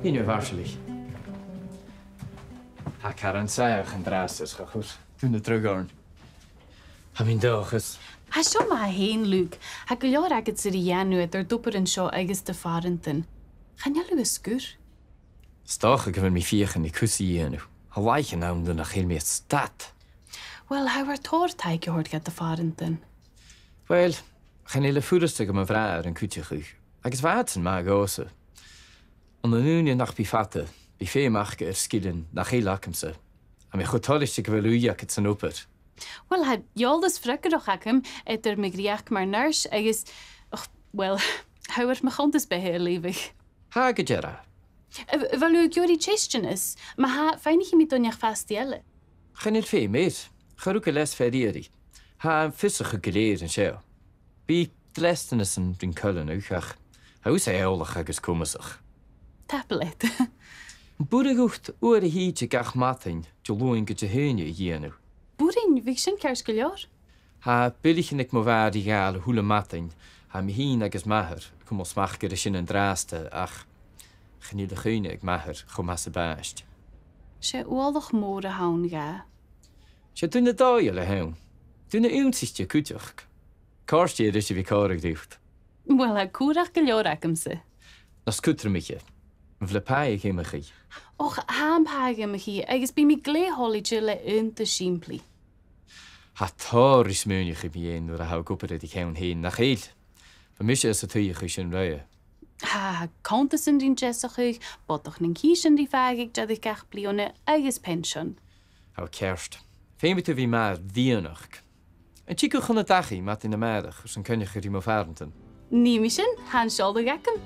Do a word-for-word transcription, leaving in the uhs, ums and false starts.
Nì mi a' mhairsaileadh. Tha Karen sàmhach an-dràsta, 's cha chuir duine dragh oirnn. Tha mi an dòchas. Tha seo math fhèin, Luke. Tha gu leòr agad-sa ri dhèanamh eadar d' obair an seo agus do phàrantan. Chan eil thu a' sgur. 'S dòcha gu bheil mi a' feuchainn ri cus a dhèanamh. Tha làithean ann nuair nach eil mi a' stad. Uill, tha thu air tòrr taic a thoirt dha do phàrantan. Uill, chan eil e furasta dha mo bhràthair an cuideachadh, agus bha iadsan math dhòmhsa. Ann an ùine nach bi fada, bidh feum aca air sgilean nach eil agamsa. Tha mi cho toilichte gu bheil ùidh agad san obair. Uill, tha eòlas freagarrach agam eadar mo dhreuchd mar nurse agus, och, uill, tha thu air mo chunntas-beatha a leughadh. Tha gu dearbh. A, a bheil thu ag iarraidh teisteanas? Ma tha, faighnich mi do neach-fhastaidh eile. Chan eil feum air. Cha ruig e leas fear iarraidh. Tha e fiosrachadh gu lèir an seo. Bidh dleastanasan rin coileanadh, ach tha thusa eòlach agus comasach. Tapadh leat. Am b' urrainn dhut uair a thìde gach madainn, Diluain gu Dihaoine, a dhèanamh? B' urrainn, bhiodh sin ceart gu leòr. Tha bileagan aig mo mhàthair ri ghabhail a h-uile madainn, tha mi fhìn agus m' athair a' cumail smachd air sin an-dràsta, ach chan eil a' chuimhne aig m' athair cho math 's a b' àbhaist. 'S e uallach mòr a th' ann dha. 'S e duine dòigheil a th' ann. Duine ionnsaichte cuideachd. Còrdadh e ris a bhith còmhla riut. Uill, tha cùram gu leòr agamsa. Nas cudromaiche, am faigh thu pàigheadh iomchaidh? Och, tha am pàigheadh iomchaidh, agus bidh mi glè thoilichte le aonta sìmplidh. Tha tòrr ri smaoineachadh mu dheidhinn nuair a tha thu ag obair air do cheann fhèin, nach eil? Bha mise anns an t-suidheachadh sin roimhe. Tha, tha cunntasan rin deasachadh, bodach nan cìsean ri fàgail deireadh gach bliadhna agus pension. Tha ceart. Feumaidh tu bhith math air mheadhanachd. An tig thu chun na dachaigh madainn a-màireach airson coinneachadh ri mo phàrantan? Nì mi sin, tha an seòladh agam.